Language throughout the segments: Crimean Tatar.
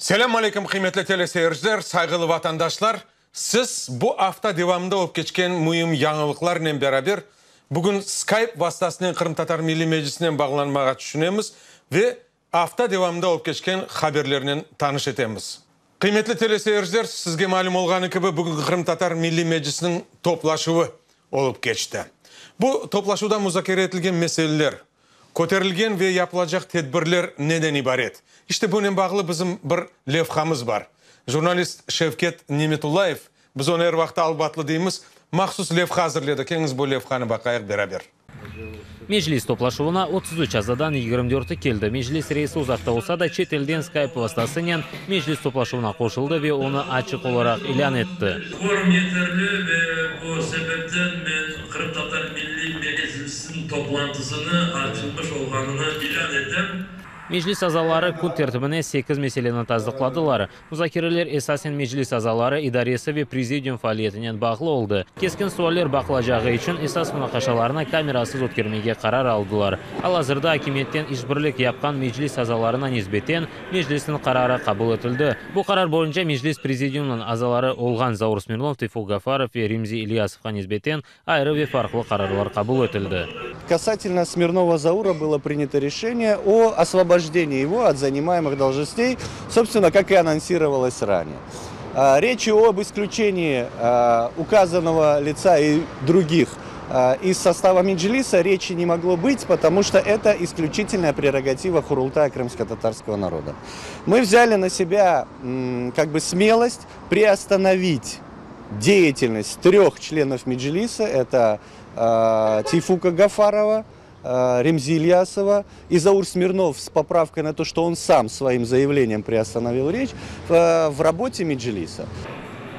Selâm aleyküm, qıymetli teleseyirciler, sayğılı vatandaşlar! Siz bu afta devamında olıp keçken müim yañılıqlarnen beraber bugün Skype vastasınen Qırımtatar Milliy Meclisinen bağlanmağa tüşünemiz ve afta devamında olıp keçken haberlernen tanış etemiz. Qıymetli teleseyirciler, sizge malüm olğanı kibi, bugün Qırımtatar Milliy Meclisiniñ toplaşuvı olıp keçti. Bu toplaşuvda muzakere etilgen meseleler, köterilgen ve yapılacaq tedbirler neden ibaret? İşte bunen bağlı bizim bir levhamız bar. Jurnalist Şevket Nimetullayev, biz onı er vaqıt Albatlı deymiz, mahsus levha azırledi. Keliñiz bu levhanı baqayıq beraber. Meclis toplaşuvına 33 azadan 24-i keldi. Meclis reisi uzaqta olsa da, çet elden Skype vastasınen Meclis toplaşuvına qoşuldı ve onı açıq olaraq ilân etti. Kvorum yeterli ve bu sebepten men Qırımtatar Milliy Meclisiniñ toplantısını açılmış olğanını ilân etem. Meclis azaları kün tertibine sekiz meseleni tasdıqladılar. Muzakereler esasen Meclis azaları, idaresi ve prezidium faaliyetinen bağlı oldı. Keskin sualler baqılacağı içün esas munaqaşalarnı kamerasız ötkermege qarar aldılar. Al-azırda akimiyetten işbirlik yapqan Meclis azalarına nisbeten Meclisniñ qararı qabul etildi. Bu qarar boyunca Meclis prezidiumınıñ azaları olğan Zaur Smirnov, Teyfuk Gafarov ve Remzi İlyasovğa nisbeten ayrı ve farqlı qararlar qabul etildi. Касательно Смирнова Заура было принято решение о освобождении его от занимаемых должностей, собственно, как и анонсировалось ранее. Речи об исключении указанного лица и других из состава Меджлиса речи не могло быть, потому что это исключительная прерогатива Курултая крымско-татарского народа. Мы взяли на себя как бы смелость приостановить деятельность трех членов Меджлиса, это Тейфука Гафарова, Ремзи Ильясова и Заур Смирнов с поправкой на то, что он сам своим заявлением приостановил речь в работе Меджлиса.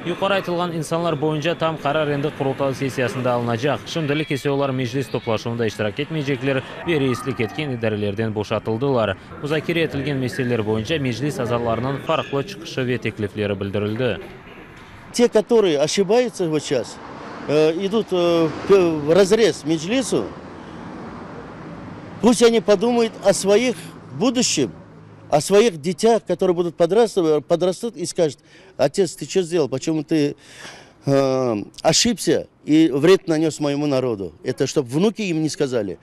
Yuqarı aytılğan insanlar boyunca tam qarar endi Qurultay sessiyasında alınacaq. Şimdilik ise olar Meclis toplaşuvında iştirak etmeycekler ve reislik etken idarelerden boşatıldılar. Muzakere etilgen meseleler boyunca Meclis azalarınıñ farqlı çıqışı ve teklifleri bildirildi. Те, которые ошибаются вот сейчас, идут в разрез Меджлису, пусть они подумают о своих будущем, о своих детях, которые будут подрастать, подрастут и скажут: «Отец, ты что сделал, почему ты ошибся и вред нанес моему народу?» Это чтобы внуки им не сказали.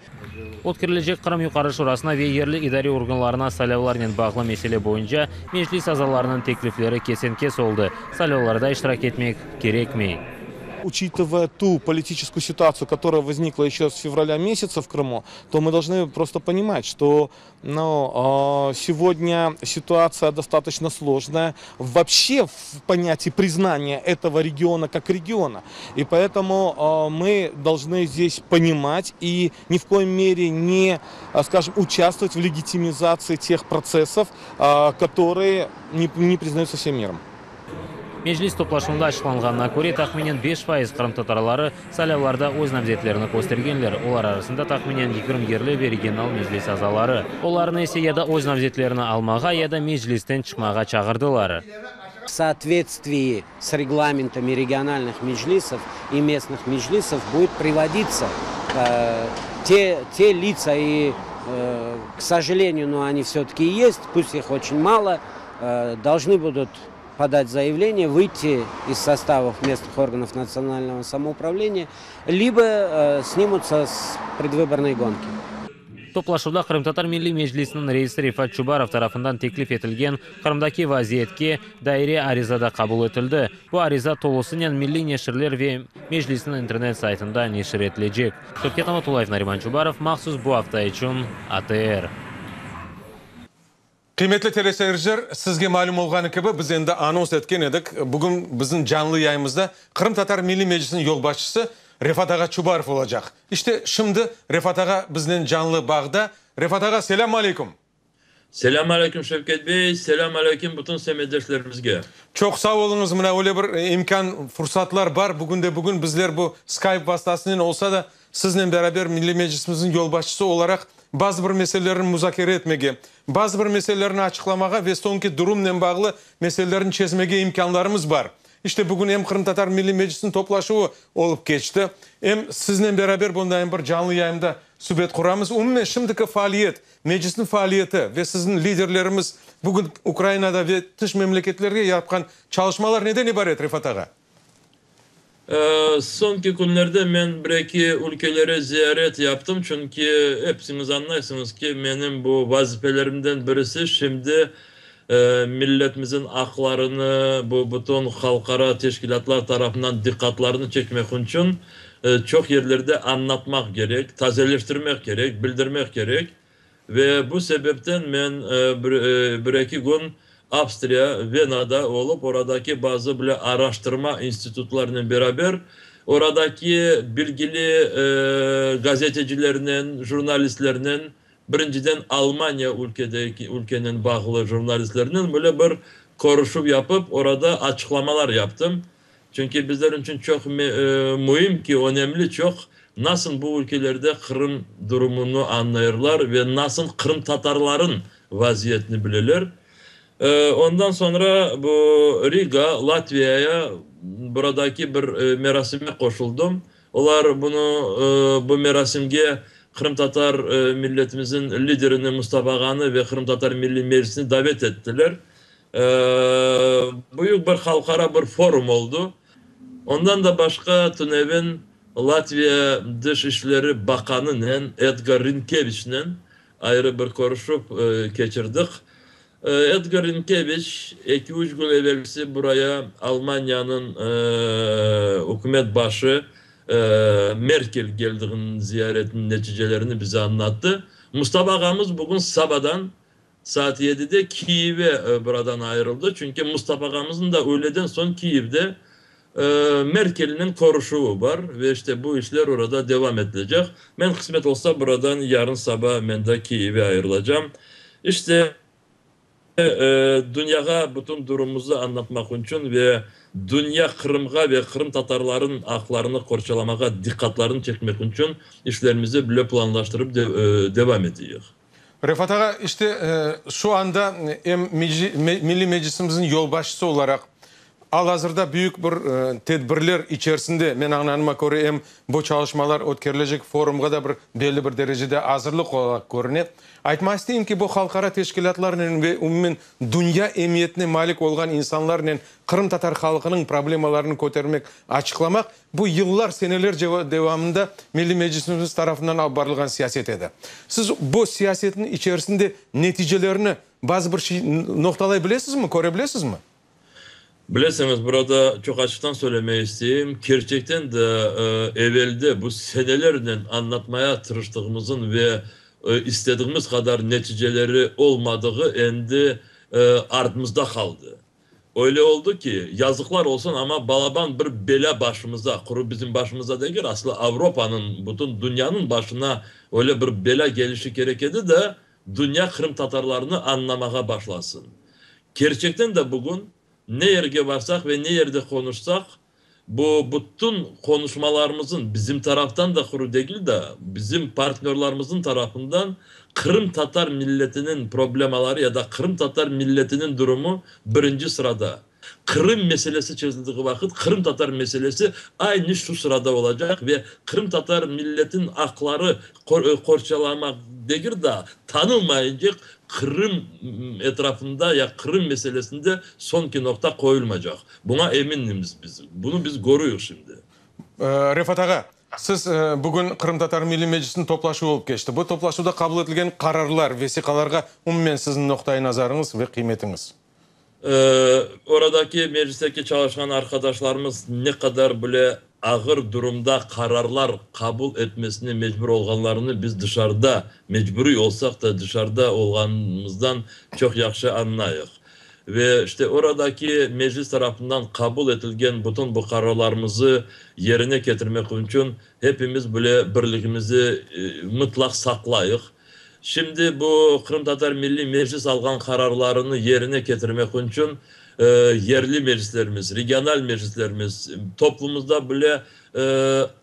Ötkerilecek Qırım Yuqarı Şurasına ve yerli idare organlarına saylavlarnen bağlı mesele boyunca Meclis azalarınıñ teklifleri kesen-kes oldı. Saylavlarda iştirak etmek kerekmey. Учитывая ту политическую ситуацию, которая возникла еще с февраля месяца в Крыму, то мы должны просто понимать, что, ну, сегодня ситуация достаточно сложная вообще в понятии признания этого региона как региона. И поэтому мы должны здесь понимать и ни в коем мере не, скажем, участвовать в легитимизации тех процессов, которые не признаются всем миром. Meclis toplaşuvında açıqlanğanına köre, tahminen 5% qırımtatarları saylavlarda öz namzetlerini köstergenler. Olar arasında tahminen 20 yerli ve regional meclis azaları. Olarnı ise ya da öz namzetlerini almağa, ya da Meclisten çıqmağa çağırdılar. В соответствии с регламентами региональных меджлисов и местных меджлисов будет приводиться те лица, и, к сожалению, но они все-таки есть, пусть их очень мало, должны будут подать заявление, выйти из составов местных органов национального самоуправления, либо снимутся с предвыборной гонки. Toplaşuvda Qırımtatar Milliy Meclisiniñ reisi Refat Çubarov tarafından teklif etilgen Qırımdaki vaziyetke dair ariza da qabul etildi. Bu ariza tolusınen milliy neşirler ve Meclisniñ internet saytında neşir etilecek. Şevket Amatullayev, Nariman Çubarov, mahsus bu afta içün ATR. Qıymetli teleseyirciler, sizge malüm olğanı kibi, biz endi anons etken edik. Bugün bizim canlı yayınımızda Qırımtatar Milliy Meclisiniñ yolbaşçısı Refat ağa Çubarov olacaq. İşte şimdi Refat ağa biznen canlı bağda. Refat ağa, selâm aleyküm. Selâm aleyküm, Şevket bey, selâm aleyküm bütün semetdeşlerimizge. Çoq sağ oluñız, mına öyle bir imkân, fursatlar bar. Bugün de bugün bizler bu Skype vastasınen olsa da, siznen beraber Milliy Meclisimizniñ yolbaşçısı olaraq bazı bir meselelerni muzakere etmege, bazı bir meselelerni açıqlamağa ve soñki durumnen bağlı meselelerni çezmege imkânlarımız bar. İşte bugün em Qırımtatar Milliy Meclisiniñ toplaşuvı olıp keçti, em siznen beraber bundayın bir canlı yayında subet quramız. Umumen şimdiki faaliyet, Meclisniñ faaliyeti ve siziñ liderlerimiz bugün Ukrainada ve tış memleketlerge yapqan çalışmalar neden ibaret, Refat ağa? Soñki künlerde men bir-eki ülkelere ziyaret yaptım, çünki episiñiz añlaysıñız ki, menim bu vazifelerimden birisi şimdi milletimizin aqlarını bu bütün halqara teşkilâtlar tarafından diqqatlarını çekmek içün çoq yerlerde añlatmaq kerek, tazeleştirmek kerek, bildirmek kerek. Ve bu sebepten men bir-eki kün Avstriya, Venada olıp, oradaki bazı bile araştırma institutlarınen beraber, oradaki bilgili gazetecilernen, jurnalistlernen, birinciden Almaniya ülkedeki, ülkenen bağlı jurnalistlernen bile bir körüşüv yapıp, orada açıqlamalar yaptım. Çünki bizler içün çoq müim ki, önemli çoq, nasıl bu ülkelerde Qırım durumını añlayırlar ve nasıl qırımtatarların vaziyetini bileler. Ondan soñra bu Riga, Latviyaya buradaki bir merasime qoşuldım. Olar bunı, bu merasimge qırımtatar milletimizin liderini Mustafa ağanı ve Qırımtatar Milliy Meclisini davet ettiler. Büyük bir halqara bir forum oldı. Ondan da başqa tünevin Latviya Dış işleri baqanınen Edgar Rinkeviçnen ayrı bir körüşüv keçirdik. Edgar Rinkeviç eki-üç kün evelsi buraya Almaniyanıñ ükümet başı Merkel geldiğiniñ ziyaretiniñ neticelerini bize añlattı. Mustafa ağamız bugün sabadan Saat yedide Kiyev'e buradan ayırıldı, çünki Mustafa ağamıznıñ da üyleden soñ Kiyevde Merkelnen körüşüvi bar ve işte bu işler orada devam etilecek. Men qısmet olsa buradan yarın saba men de Kiyev'e ayırılacam. İşte, dünyağa bütün durumımızı añlatmaq içün ve dünya Qırımğa ve qırımtatarlarınıñ aqlarını qorçalamağa diqqatlarını çekmek içün işlerimizi bile planlaştırıp devam eteyik. Refat ağa, işte, şu anda em Milliy Meclisimizniñ yolbaşçısı olaraq, al-azırda büyük bir tedbirler içerisinde, men añlanıma köre, em bu çalışmalar ötkerilecek forumğa da bir belli bir derecede azırlıq olaraq körüne. Aytmaq isteyim ki, bu halqara teşkilâtlarnen ve umumen dünya emiyetine malik olğan insanlarnen qırımtatar halqınıñ problemalarını kötermek, açıqlamaq, Bu yıllar, seneler devamında Milliy Meclisimiz tarafından alıp barılğan siyaset edi. Siz bu siyasetniñ içerisinde neticelerini bazı bir şey noqtalay bilesizmi, köre bilesizmi? Bilesiñiz, burada çoq açıqtan söylemege isteyim, kerçekten de evelde bu senelernen añlatmaya tırıştığımızın ve istediğimiz qadar neticeleri olmadığı endi artımızda qaldı. Öyle oldı ki, yazıqlar olsun, amma balaban bir belâ başımıza, quru bizim başımıza degil, aslı Avropanıñ, bütün dünyanıñ başına öyle bir belâ gelişi kerek edi de, dünya qırımtatarlarnı añlamağa başlasın. Kerçekten de bugün ne yerge barsaq ve ne yerde qonuşsaq, Bu bütün qonuşmalarımızın, bizim taraftan da quru degil de, bizim partnörlarımızın tarafından qırımtatar milletiniñ problemaları ya da qırımtatar milletiniñ durumu birinci sırada. Qırım meselesi çezildiği vaqıt qırımtatar meselesi aynı şu sırada olacaq ve qırımtatar milletin aqları qorçalamaq degil de, tanılmayıcaq Qırım etrafında ya Qırım meselesinde soñki noqta qoyulmaycaq. Buña eminimiz biz. Bunı biz körüyik şimdi. Refat ağa, siz bugün Qırımtatar Milliy Meclisiniñ toplaşuvı olıp keçti. Bu toplaşuvda qabul etilgen qararlar, vesiqalarğa umumen siziñ noqtai nazarıñız ve qıymetiñiz? Oradaki meclisteki çalışqan arqadaşlarımız ne qadar bile ağır durumda qararlar qabul etmesine mecbur olğanlarını biz dışarıda, mecburiy olsaq da dışarıda olğanımızdan çoq yahşı añlayıq. Ve işte oradaki meclis tarafından qabul etilgen bütün bu qararlarımızı yerine ketirmek içün hepimiz bile birligimizi mıtlaq saqlayıq. Şimdi bu Qırımtatar Milliy Meclis alğan qararlarını yerine ketirmek içün yerli meclislerimiz, regional meclislerimiz, toplumımızda bile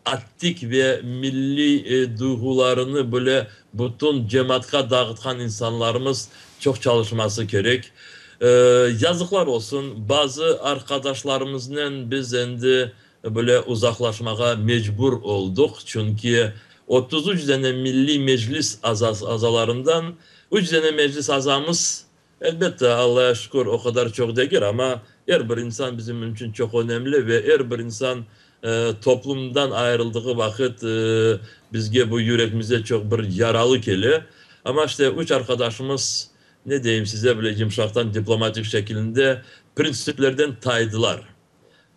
attik ve milliy duyğularını bile bütün cemaatqa dağıtqan insanlarımız çoq çalışması kerek. Yazıqlar olsun, bazı arqadaşlarımıznen biz endi böyle uzaqlaşmağa mecbur olduq, çünki 33 dane Milliy Meclis azalarından üç dane meclis azamız, elbette, Allaya şükür, o qadar çoq degil, amma er bir insan bizim içün çoq önemli ve er bir insan toplumdan ayırıldığı vaqıt bizge bu yürekimize çoq bir yaralı kele. Amma işte üç arqadaşımız, ne deyim size, bile yımşaqtan diplomatik şekilinde printsiplerden taydılar.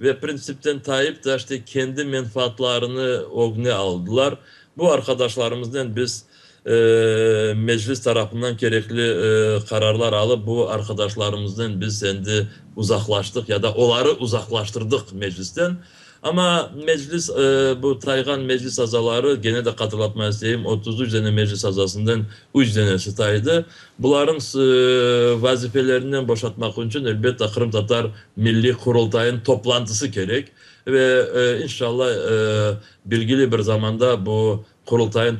Ve printsipten tayıp da işte kendi menfaatlarını ögüne aldılar. Bu arqadaşlarımıznen biz Meclis tarafından kerekli qararlar alıp, bu arqadaşlarımıznen biz endi uzaqlaştıq ya da oları uzaqlaştırdıq Meclisten. Amma Meclis, bu tayğan Meclis azaları, gene de hatırlatmağa isteyim, 33 dane Meclis azasından üç danesi taydı. Bularnıñ vazifelerinden boşatmaq içün, elbette, Qırımtatar Milliy Qurultayınıñ toplantısı kerek. Ve, inşallah, bilgili bir zamanda bu Qurultayın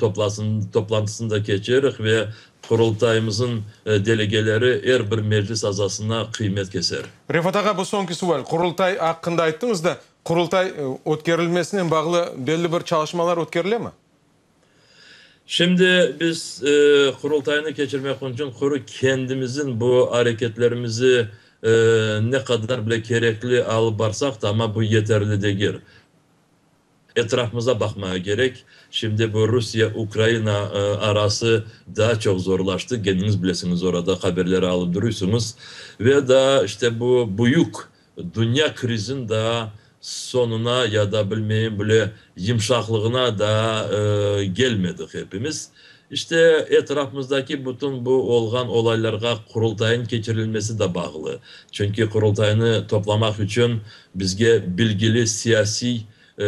toplantısını da keçirik ve Qurultayımızın delegeleri er bir meclis azasına qıymet keser. Refat ağa, bu soñki sual. Qurultay aqqında ayttıñız da, Qurultay ötkerilmesinen bağlı belli bir çalışmalar ötkerilemi? Şimdi biz Qurultaynı keçirmek içün quru kendimizin bu areketlerimizi ne qadar bile kerekli alıp barsaq da, amma bu yeterli degil. Etrafımıza baqmağa kerek. Şimdi bu Rusiye-Ukraina arası daa çoq zorlaştı, kendiñiz bilesiñiz, orada haberleri alıp duruysıñız. Ve daa işte bu büyük dünya krizin daa soñuna ya da bilmeyim bile yımşaqlığına daa gelmedik hepimiz. İşte etrafımızdaki bütün bu olğan olaylarğa Qurultayın keçirilmesi de bağlı. Çünki Qurultaynı toplamaq içün bizge bilgili siyasiy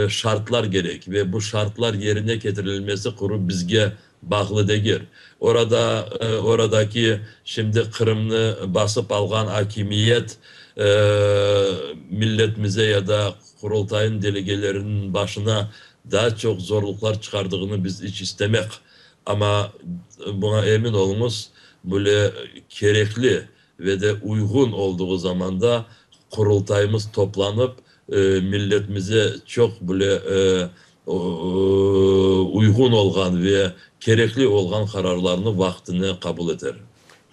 şartlar kerek ve bu şartlar yerine ketirilmesi quru bizge bağlı degil. Orada, oradaki şimdi Qırımnı basıp alğan akimiyet milletimize ya da Qurultayın delegeleriniñ başına daa çoq zorluqlar çıqardığını biz iç istemeq. Amma buña emin oluñız, böyle kerekli ve de uyğun olduğı zamanda Qurultayımız toplanıp, milletimize çoq böyle uyğun olğan ve kerekli olğan qararlarnı vaqtını qabul eter.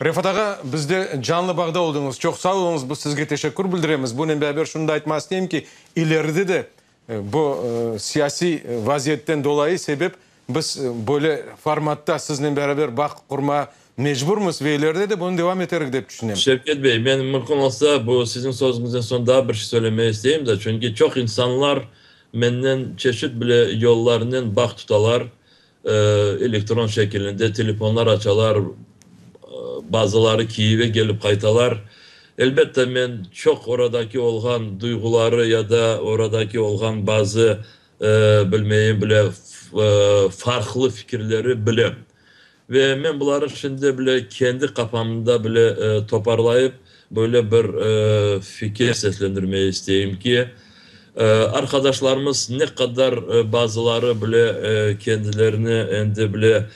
Refat ağa, bizde canlı bağda oldıñız. Çoq sağ oluñız, biz sizge teşekkür bildiremiz. Bunen beraber şunı da aytmağa isteyim ki, ileride de bu siyasiy vaziyetten dolayı sebep biz böyle formatta siznen beraber bağ qurmağa mecburmız ve ileride de bunı devam eterik dep tüşünem. Şevket bey, men mümkün olsa bu siziñ sözüñizden soñ daa bir şey söylemege isteyim de, çünki çoq insanlar menden çeşit bile yollarnen bağ tutalar, elektron şekilinde telefonlar açalar, bazıları Kiyevge kelip qaytalar. Elbette, men çoq oradaki olğan duyğuları ya da oradaki olğan bazı, bilmeyim bile, farqlı fikirleri bilem. Ve men buları şimdi bile kendi qafamda bile toparlayıp, böyle bir fikir seslendirmege isteyim ki, arqadaşlarımız ne qadar bazıları bile kendilerini endi bile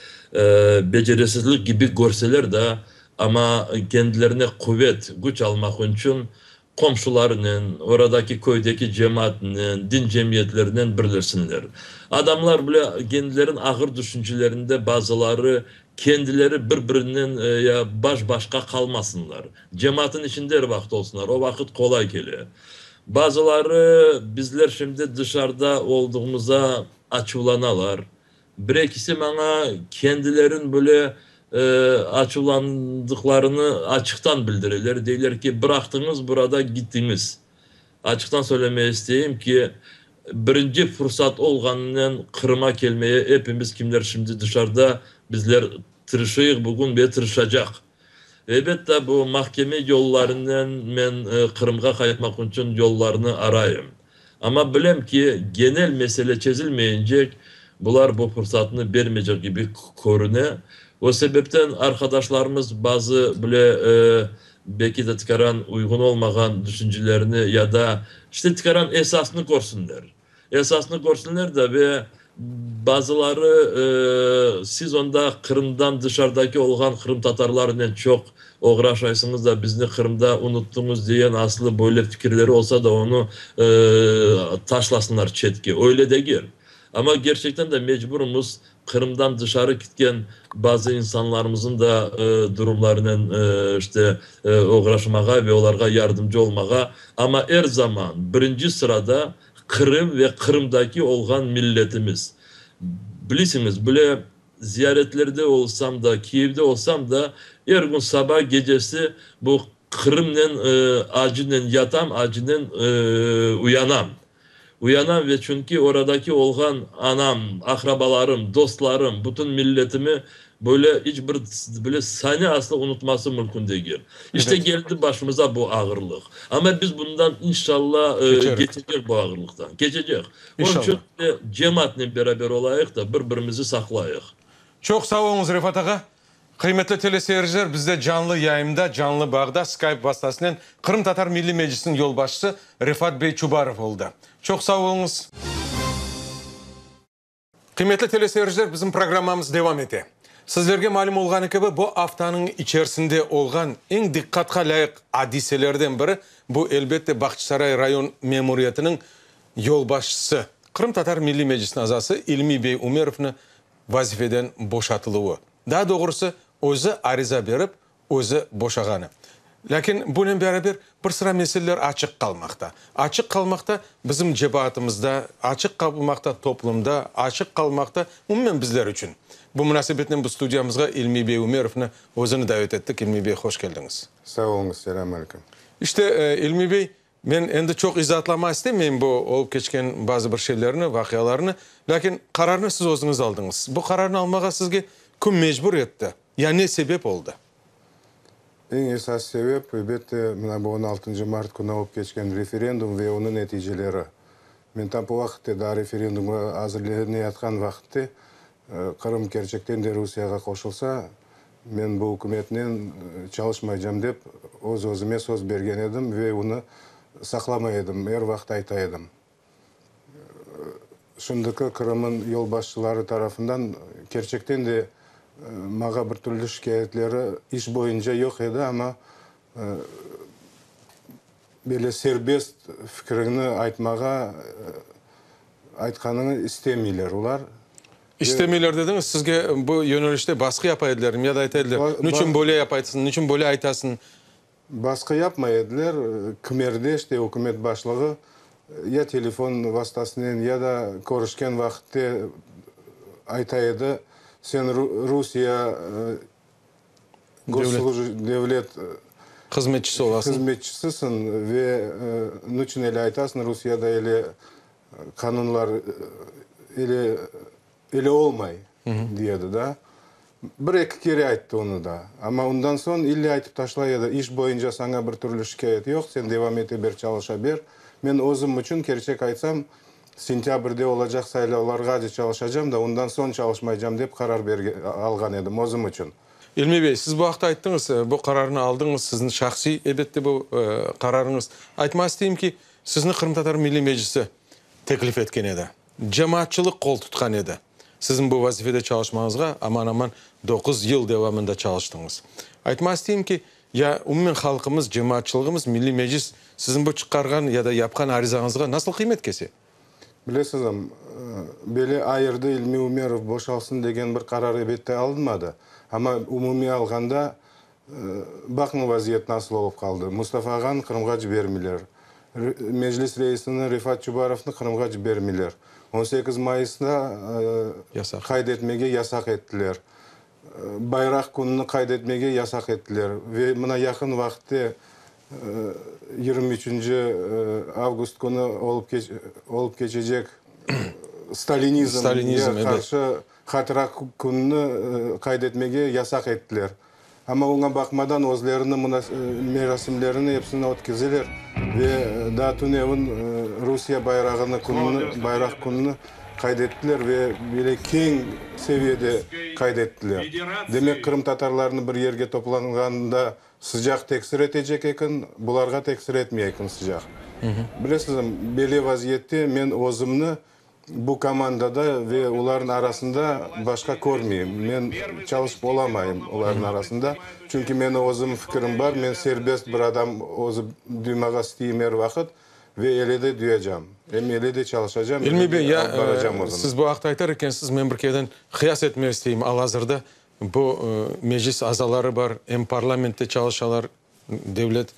beceresizlik kibi körseler da, amma kendilerine quvet, küç almaq içün qomşularınen, oradaki köydeki cemaatnen, din cemiyetlerinen birleşsinler. Adamlar bile kendileriniñ ağır tüşüncelerinde bazıları kendileri bir-birinen ya baş-başqa qalmasınlar. Cemaatın içinde er vaqıt olsunlar, o vaqıt qolay kele. Bazıları bizler şimdi dışarıda olduğımıza açuvlanalar. Bir-ekisi maña kendilerin böyle açuvlandıqlarını açıqtan bildireler, deyler ki, bıraqtıñız burada, gittiñiz. Açıqtan söylemege isteyim ki, birinci fursat olğanınen Qırıma kelmeye epimiz, kimler şimdi dışarıda, bizler tırışıyıq bugün ve tırışacaq. Elbette, bu mahkeme yollarınen men Qırımğa qaytmaq içün yollarnı arayım. Amma bilem ki, genel mesele çezilmeyincek, bular bu fursatnı bermeycek kibi körüne. O sebepten arqadaşlarımız bazı bile belki de tikaran uyğun olmağan düşüncelerini ya da işte tikaran esasını körsünler. Esasını körsünler de ve. Bazıları, siz onda Qırımdan dışarıdaki olğan qırımtatarlarnen çoq oğraşaysıñız da, bizni Qırımda unuttıñız diyen aslı böyle fikirleri olsa da, onı taşlasınlar çetke. Öyle degil. Amma kerçekten de mecburmız Qırımdan dışarı kitken bazı insanlarımızın da durumlarınen işte oğraşmağa ve olarğa yardımcı olmağa. Amma er zaman birinci sırada Qırım ve Qırımdaki olğan milletimiz. Bilisiñiz, bile ziyaretlerde olsam da, Kiyevde olsam da, er kün saba, gecesi bu Qırımnen acınen yatam, acınen uyanam. Uyanam ve çünki oradaki olğan anam, aqrabalarım, dostlarım, bütün milletimi böyle iç bir böyle saniye aslı unutması mümkün degil. İşte keldi başımıza bu ağırlıq. Amma biz bundan inşalla keçecek bu ağırlıqtan. Keçecek. Onıñ içün cemaatnen beraber olayıq da, bir-birimizi saqlayıq. Çoq sağ oluñız, Refat ağa. Qıymetli teleseyirciler, bizde canlı yayında, canlı bağda Skype vastasınen Qırımtatar Milliy Meclisiniñ yolbaşçısı Refat bey Çubarov oldı. Çoq sağ oluñız. Qıymetli teleseyirciler, bizim programmamız devam ete. Sizlerge malüm olğanı kibi, bu aftanıñ içerisinde olğan eñ diqqatqa lâyıq adiselerden biri, bu, elbette, Bağçasaray rayon memuriyetiniñ yolbaşçısı, Qırımtatar Milliy Meclisiniñ azası İlmiy bey Umerovnı vazifeden boşatıluvı. Daa doğrusı, özü ariza berip, özü boşağanı. Lâkin bunen beraber bir sıra meseleler açıq qalmaqta. Açıq qalmaqta bizim cebaatımızda, açıq qalmaqta toplumda, açıq qalmaqta umumen bizler içün. Bu munasebetnen biz studiyamızğa İlmiy bey Ümerovnı özüni davet ettik. İlmiy bey, hoş keldiñiz. Sağ oluñız, selâm aleyküm. İşte, İlmiy bey, men endi çoq izaatlama istemeyim bu olıp keçken bazı bir şeylerni, vaqialarnı, lâkin qararnı siz özüñiz aldıñız. Bu qararnı almağa sizge kim mecbur etti, ya ne sebep oldı? Eñ esas sebep, elbette, mına bu on altıncı mart künü olıp keçken referendum ve onıñ neticeleri. Men tam bu vaqıtte, daa referendumğa azırleneyatqan vaqıtte, Qırım kerçekten de Rusiyağa qoşulsa, men bu ükümetnen çalışmaycam dep öz-özüme söz bergen edim ve onı saqlamay edim, er vaqıt ayta edim. Şimdiki Qırımnıñ yolbaşçıları tarafından kerçekten de maña bir türlü şikâyetleri iş boyunca yoq edi, amma böyle serbest fikriñni aytmağa aytqanıñı istemeyler olar. İstemeyler dediñiz, sizge bu yönelişte basqı yapa edilermi ya da ayta ediler, niçün böyle yapaysıñ, niçün böyle aytasıñ? Basqı yapmay ediler, kimerde işte ükümet başlığı ya telefon vastasınen, ya da körüşken vaqıtte ayta edi, sen Rusiye devlet hızmetçisi olasıñ, hızmetçisisiñ ve niçün öyle aytasıñ, Rusiyada öyle qanunlar öyle Öyle olmay, dey edi da. Bir-eki kere ayttı onı da. Amma ondan soñ ille aytıp taşlay edi, iş boyunca saña bir türlü şikâyet yoq, sen devam ete ber, çalışa ber. Men özüm içün, kerçek aytsam, sentâbrde olacaq saylavlarğace çalışacam da, ondan soñ çalışmaycam dep qarar alğan edim özüm içün. İlmi bey, siz bu aqta ayttıñız, bu qararnı aldıñız, siziñ şahsiy, elbette, bu qararıñız. Aytmaq isteyim ki, sizni Qırımtatar Milliy Meclisi teklif etken edi. Cemaatçılıq qol tutqan edi. Siziñ bu vazifede çalışmañızğa aman-aman doquz yıl devamında çalıştıñız. Aytmaq isteyim ki, ya umumen halqımız, cemaatçılığımız, Milliy Meclis siziñ bu çıqarğan ya da yapqan arizañızğa nasıl qıymet kese? Bilesizmi, böyle ayırdı İlmi Ümerov boşalsın degen bir qarar elbette alınmadı. Amma umumiy alğanda, baqıñ vaziyet nasıl olıp qaldı. Mustafa ağanı Qırımğa cibermeyler. Meclis reisini Refat Çubarovnı Qırımğa cibermeyler. 18 mayısda qayd etmege yasaq ettiler. Bayraq kününi qayd etmege yasaq ettiler. Ve mına yaqın vaqıtte 23 avgust künü olıp keçecek stalinizmge qarşı hatıra kününi qayd etmege yasaq ettiler. Amma oña baqmadan özleriniñ merasimlerini epsini ötkezeler ve daa tünevin Rusiye bayrağını kününi, bayraq kününi qayd ettiler ve böyle keñ seviyede qayd ettiler. Demek, qırımtatarlarnı bir yerge toplanğanda sıcaq teksir etecek eken, bularğa teksir etmey eken sıcaq. Bilesizmi, böyle vaziyette men özümni. Bu komandada ve olarnıñ arasında başqa körmeyim. Men çalışıp olamayım olarnıñ arasında, çünki menim özüm fikirim bar, men serbest bir adam özü duymağa isteyim er vaqıt ve ele de duyacam, em ele de çalışacam, İlmi ele bey, de ya alıp baracam özüni. siz bu aqta aytar ekensiz, men bir kereden qıyas etmege isteyim, al-azırda bu meclis azaları bar, em parlamentte çalışalar, Devlet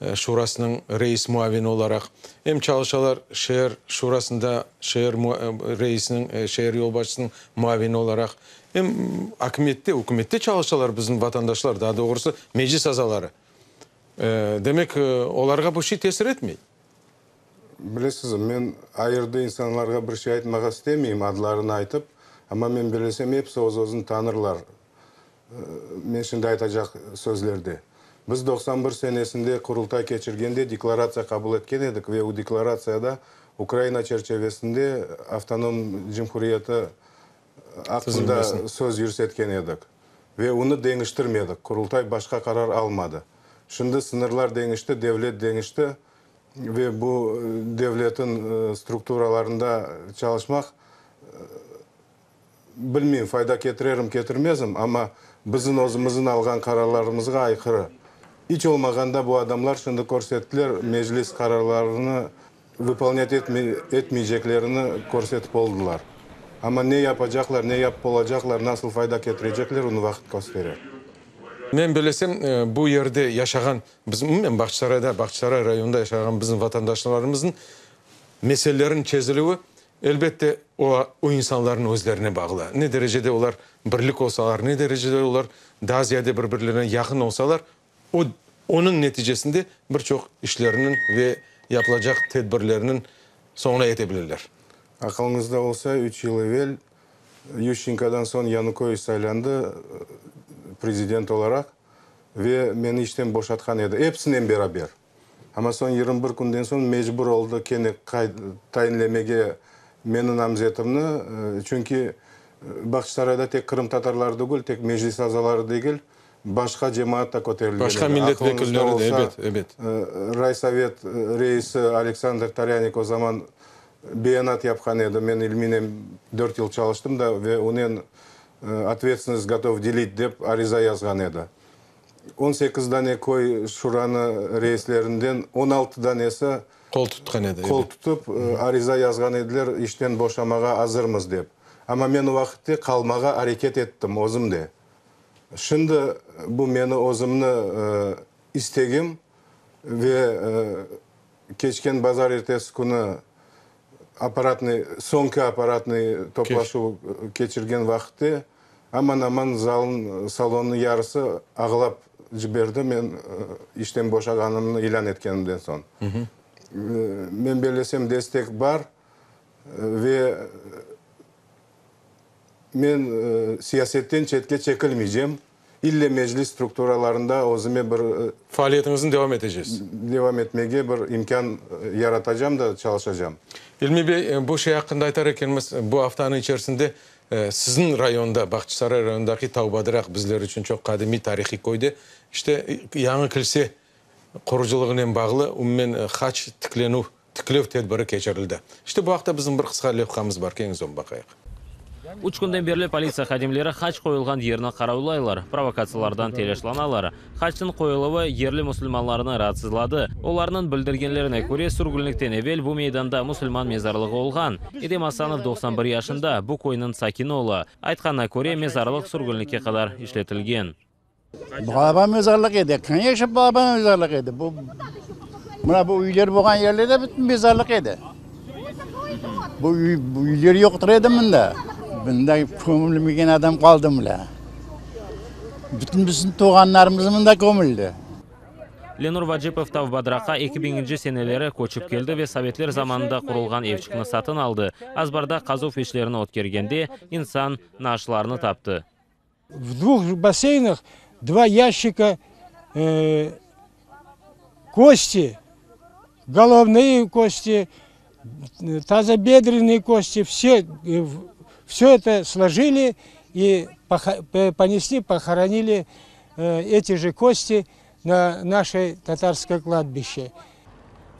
şurasınıñ reis muavini olaraq em çalışalar, şeer şurasında şeer reisiniñ, şeer yolbaşçısınıñ muavini olaraq, em akimiyette, ükümette çalışalar bizim vatandaşlar, daa doğrusı meclis azaları. Demek, olarğa bu şey tesir etmey. Bilesiz, men ayırdı insanlarğa bir şey aytmağa istemeyim, adlarını aytıp, amma men bilesem, episi öz-özüni tanırlar. Men şimdi aytacaq sözlerde. Biz 91 senesinde Qurultay keçirgende deklaratsiya qabul etken edik ve o deklaratsiyada Ukraina çerçevesinde avtonom cumhuriyeti aqqında söz yürsetken edik ve onı deñiştirmedik, Qurultay başqa qarar almadı. Şimdi sıñırlar deñişti, devlet deñişti ve bu devletin strukturalarında çalışmaq, Bilmeyim, fayda ketirerim, ketirmezim, amma bizim özümizniñ alğan qararlarımızğa ayqırı. İç olmağanda bu adamlar şimdi körsettiler, Meclis qararlarını vıpolnât etmeyceklerini körsetip oldılar. Amma ne yapacaqlar, ne yapıp olacaqlar, nasıl fayda ketirecekler, onı vaqıt kösterer. Men bilesem, bu yerde yaşağan, bizim, umumen Bağçasarayda, Bağçasaray rayonında yaşağan bizim vatandaşlarımıznıñ meseleleriniñ çezilüvi Elbette, o, o insanlarnıñ özlerine bağlı. Ne derecede olar birlik olsalar, ne derecede olar daa ziyade bir-birlerine yaqın olsalar, o, onıñ neticesinde bir çoq işlerniñ ve yapılacaq tedbirlerniñ soñuna yete bilirler. Aqılıñızda olsa, üç yıl evel Yuşçenkodan soñ Yanukoviç saylandı prezident olaraq ve meni işten boşatqan edi, epsinen beraber. Amma soñ 21 künden soñ mecbur oldı kene tayinlemege meni namzetimni, çünki Bağçasarayda tek qırımtatarlar degil, tek meclis azaları degil, başqa cemaat da köterilgen edi. Başqa millet vekilleri de, ebet, ebet. Raysovet reisi Aleksandr Torânik o zaman beyanat yapqan edi, men İlminen dört yıl çalıştım da ve onen otvetственность gotov delit dep ariza yazğan edi. 18 dane köy şuranı reislerinden 16 danesi Qol tutqan edi, qol tutıp, ariza yazğan ediler, işten boşamağa azırmız dep. Amma men o vaqıtte qalmağa areket ettim özüm de. Şimdi bu meni özümni istegim ve keçken bazarertesi künü apparatnıy, soñki apparatnıy toplaşuv keçirgen vaqıtte aman-aman zalnıñ, salonnıñ yarısı ağlap ciberdi, men işten boşağanımnı ilân etkenimden soñ. Men bellesem, destek bar ve men siyasetten çetke çekilmeycem. İlle meclis strukturalarında özüme bir. Faaliyetiñizni devam eteceksiz. Devam etmege bir imkân yaratacam da çalışacam. İlmi bey, bu şey aqqında aytar ekenmiz, bu aftanıñ içerisinde siziñ rayonda, Bağçasaray rayonındaki Taubadraq bizler içün çoq qadimiy tarihiy köyde, işte, yañı kilse qurucılığınen bağlı umumen haç tiklenüv Tiklev tedbiri keçirildi. İşte bu aqta bizim bir qısqa levhamız bar, keliñiz onı baqayıq. Üç künden berli politsiya hadimleri haç qoyulğan yerni qaravlaylar, provokatsiyalardan telâşlanalar. Haçnıñ qoyuluvı yerli musulmanlarnı raatsızladı. Olarnıñ bildirgenlerine köre, sürgünlikten evel bu meydanda musulman mezarlığı olğan. Edem Asanov 91 yaşında, bu köyniñ sakini ola. Aytqanına köre, mezarlıq sürgünlikke qadar işletilgen. Balaban mezarlıq edi. Koneçno, balaban mezarlıq edi. Bu, mına bu üyler bolğan yerlerde bütün mezarlıq edi. Bu, üy, bu üyler yoqtır edi mında. Bunda kömülmegen adam qaldı mında. Bütün bizim tuvğanlarımız mında kömüldi. Lenur Vacipov Tavbadraqqa eki biñinci seneleri köçip keldi ve sovetler zamanında qurulğan evçikni satın aldı. Azbarda qazuv işlerini ötkergende, insan naaşlarını taptı. V dvuh basseynah dva yaşçika kosti, golovnıye kosti, tazobedrennıye kosti, vse, vse eto slojili i ponesli, pohoronili eti je kosti na naşe tatarskoye kladbişçe.